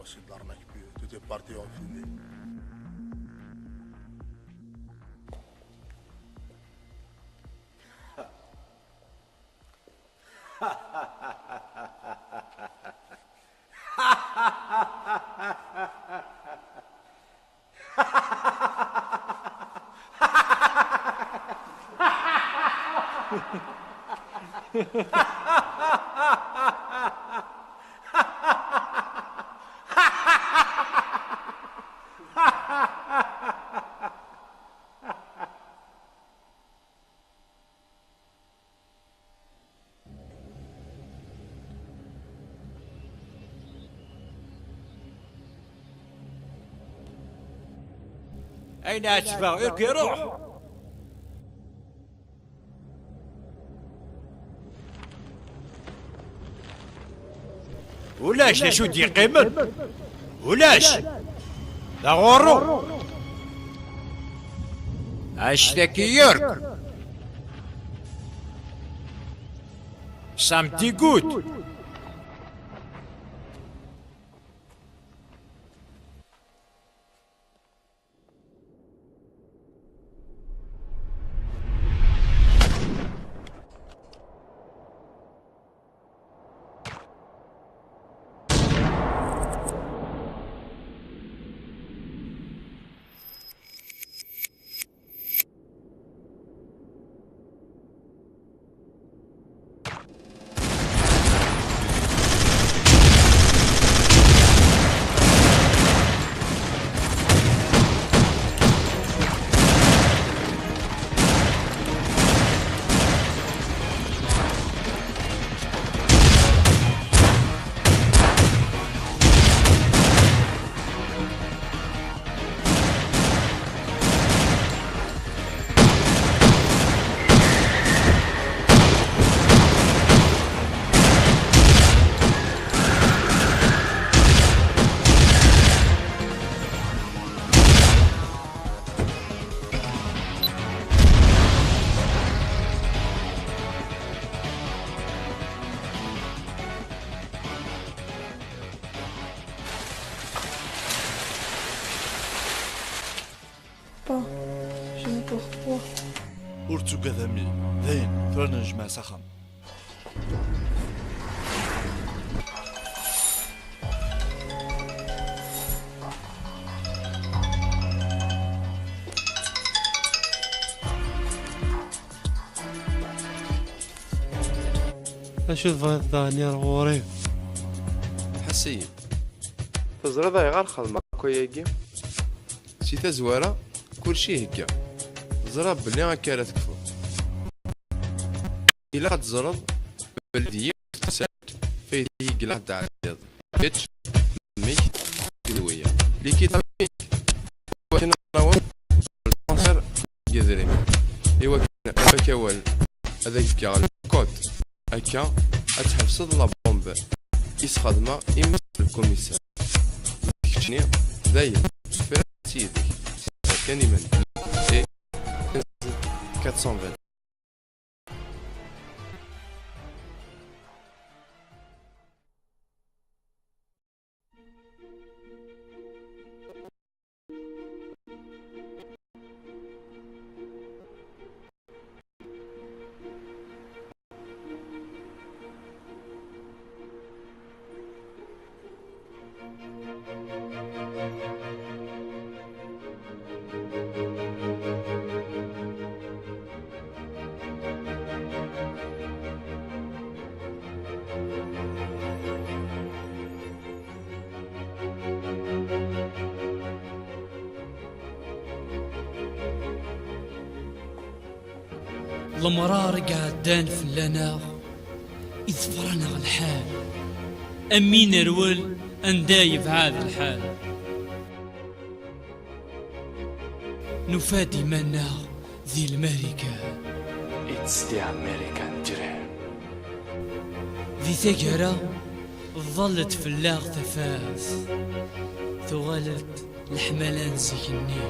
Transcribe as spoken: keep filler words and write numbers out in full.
C'est de l'arnaque pure. Tout est parti en fumée. Ayen ɛettbeɣ, irk iruḥ. Ulac d acu d-yeqqimen. Ulac. D aɣurru. Actaki yerk. Ça me dégoûte. Pas, je n'ai pour toi. Ur ttugad a mmi, dayen, tura ad nejmeɛ s axxam. Acu tebɣiḍ daɣen ar ɣur-i? Ḥess-iyi-d. Teẓriḍ ayɣer xedmeɣ akk ayagi? Si tazwara, kulci ihegga. Ẓriɣ belli akka ara tekfuḍ. Ilaq ad teẓreḍ belli d yiwet n temsalt fayda i ilaq ad tɛeddiḍ. Kečč, mmi-k, d wiyaḍ. Likit mmi-k, iwakken ad naweḍ lkanser deg yedrimen. Iwakken, awak awal, ad ak-fkeɣ lkod. Akka, ad tḥebseḍ la bombe i sxedmeɣ i mmi-s n lkumisar. Keččini, dayen, ur teffer ara s yid-k. Kan iman-ik. Et quatre cent vingt. Lemrar i iɛeddan fell-aneɣ, iḍfer-aneɣ lḥal. Am mi nerwel anda yebɛed lḥal. Nufa-d iman-nneɣ di Lmarikan. It's the American dream. Di taggara, tḍall-d fell-aɣ tafat. Tuɣal-d leḥmala n zik-nni.